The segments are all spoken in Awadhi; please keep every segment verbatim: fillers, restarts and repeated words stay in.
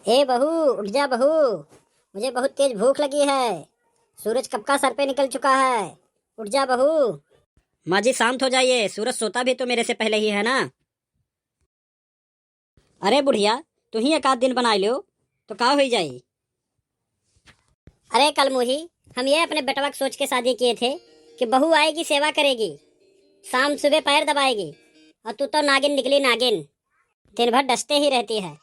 ए बहू, उठ जा बहू, मुझे बहुत तेज भूख लगी है। सूरज कब का सर पे निकल चुका है, उठ जा बहू। माँ जी, शांत हो जाइए, सूरज सोता भी तो मेरे से पहले ही है ना। अरे बुढ़िया, तू ही एक आध दिन बनाइ ल्यो तो का होइ जाई? अरे कलमुही, हम ये अपने बेटवा के सोच के शादी किए थे कि बहू आएगी, सेवा करेगी, शाम सुबह पैर दबाएगी, और तू तो नागिन निकली नागिन, दिन भर डसते ही रहती है।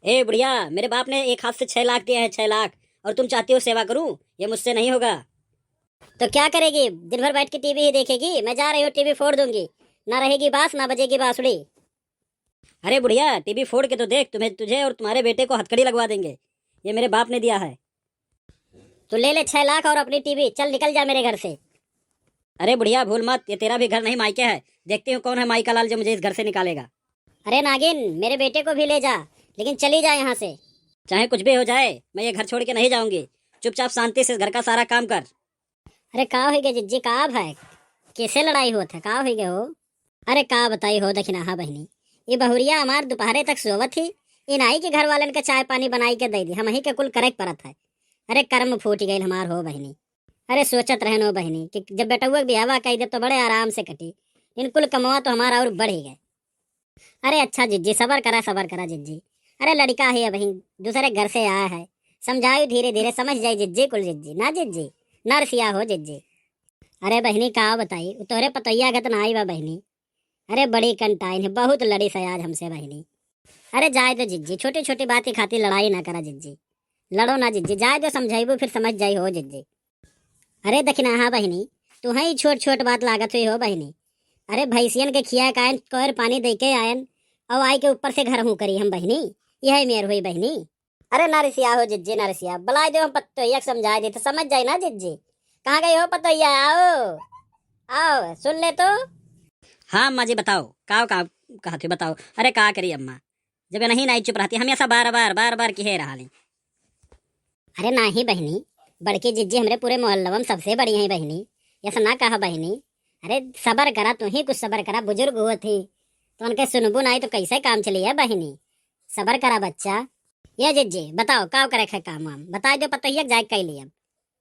ए बुढ़िया, मेरे बाप ने एक हाथ से छह लाख दिए हैं, छह लाख, और तुम चाहती हो सेवा करूं? ये मुझसे नहीं होगा। तो क्या करेगी, दिन भर बैठ के टीवी ही देखेगी? मैं जा रही हूँ, टीवी फोड़ दूंगी, ना रहेगी बांस ना बजेगी बांसुरी। अरे बुढ़िया, टीवी फोड़ के तो देख, तुम्हें, तुझे और तुम्हारे बेटे को हथकड़ी लगवा देंगे, ये मेरे बाप ने दिया है। तो ले ले छह लाख और अपनी टीवी, चल निकल जा मेरे घर से। अरे बुढ़िया, भूल मत, ये तेरा भी घर नहीं मायके है। देखती हूँ कौन है माई का लाल जो मुझे इस घर से निकालेगा। अरे नागिन, मेरे बेटे को भी ले जा, लेकिन चली जा यहाँ से। चाहे कुछ भी हो जाए, मैं ये घर छोड़ के नहीं जाऊंगी। चुपचाप शांति से इस घर का सारा काम कर। अरे का होइ गए जिज्जी, का भाई, कैसे लड़ाई होत है, का होइ गए हो? अरे का बताई हो दखिनाहा बहिनी, ई बहुरिया हमार दोपहरे तक सोवत ही, इनाई के घर वालन के चाय पानी बनाई के दे दी, हमही के कुल करे के परत है। अरे कर्म फूट गइल हमार हो बहिनी। अरे सोचत रहन हो बहिनी कि जब बेटउआ के बियाहवा कई देब तो बड़े आराम से कटी, इन कुल कमवा तो हमार और बढ़ ही गए। अरे अच्छा जिज्जी, सबर करा, सबर करा जिज्जी। अरे लड़िका है अबहीं, दूसरे घर से आया है, समझायु धीरे धीरे, समझ जाई जिज्जी कुल जिज्जी, ना जिज्जी, ना रिसिया हो जिज्जी। अरे बहिनी का बताई, उ तोहरे पतोहिया गत ना आई बा बहिनी। अरे बड़ी कंटाइन है, बहुत लड़ी सयाज हमसे बहिनी। अरे जाए दो जिज्जी, छोटी छोटी बात की खातिर लड़ाई ना करा जिज्जी, लड़ो ना जिज्जी, जाए दो, समझाइबू फिर समझ जाई हो जिज्जी। अरे दखिनाहा बहिनी, तुहई छोट छोट बात लागत हुई हो बहिनी। अरे भैंसियन के खिया कायन, कोयर पानी दे के आयन, और आई के ऊपर से घर हूँ करी हम बहिनी, यही मेर हुई बहिनी। अरे ना रिसिया हो जिज्जी, ना रिसिया, बुलाए दो हम पतोहिया के समझाए दे तो समझ जाए ना जिज्जी। कहाँ गई हो पतोहिया, आओ, आओ, सुन ले तो। हाँ अम्मा जी, बताओ, का, का कहत हो, बताओ। अरे का करी अम्मा, जब नहीं, नहीं चुप रहती, हम ऐसा बार बार, बार बार किहे रहा ली। अरे नाही बहिनी, बड़की जिज्जी हमरे पूरे मोहल्लवा में सबसे बड़ी हैं बहिनी, ऐसा ना कहा बहिनी। अरे सबर करा, तू ही कुछ सबर करा, बुजुर्ग हुआ थी तो उनके सुनबू नाही तो कैसे काम चली है बहिनी? सबर करा बच्चा। ये जिज्जी बताओ, का करे है काम वाम? बताए दो पतोहिया के जाए कैली अब।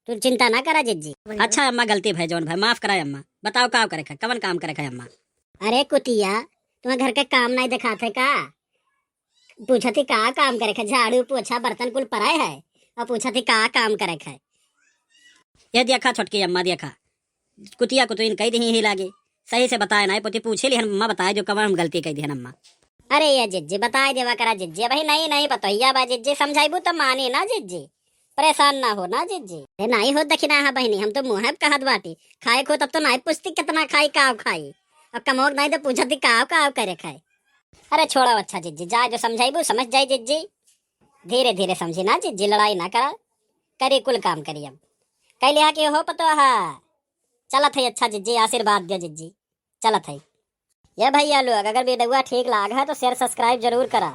तू चिंता ना करा जिज्जी। अच्छा अम्मा, गलती भय जौन भय, माफ करा अम्मा। बताओ का करे है, कवन काम करे है अम्मा? अरे कुतिया, तुम्हें घर के काम नहीं दिखाते का? पूछत ही का काम करे है, झाड़ू पोछा बर्तन कुल पराए है, और पूछत ही का काम करे है। ये देखा छोटकी अम्मा, देखा, कुतिया कुतुइन कई दिही ही लागे, सही से बताए ना पोती, पूछे लिहन अम्मा, बताए जो कवन हम गलती कई दिहन अम्मा। अरे ये जिज्जी बताए देवा करा जिज्जी, भाई नहीं नहीं पतोहिया बा जिज्जी, समझाइबू तो मानी ना जिज्जी, परेशान ना हो ना जिज्जी। ए, नाई हो दखिनाहा बहिनी, हम तो मुँहे कहत बाटी, खाए को तब तो नाई पूछती कितना खाई, काव खाई, अब कमोक नाई तो पूछती काव काव करे खाए। अरे छोड़ो अच्छा जिज्जी, जाए जो समझाइबू समझ जाई जिज्जी, धीरे धीरे समझी ना जिज्जी, लड़ाई ना करा, करी कुल काम करी अब। कह लिहा कि हो पतोहा, चलत है अच्छा जिज्जी, आशीर्वाद दियो जिज्जी, चलत है। ये भैया लोग, अगर वीडियो ठीक लाग है तो share subscribe जरूर करा।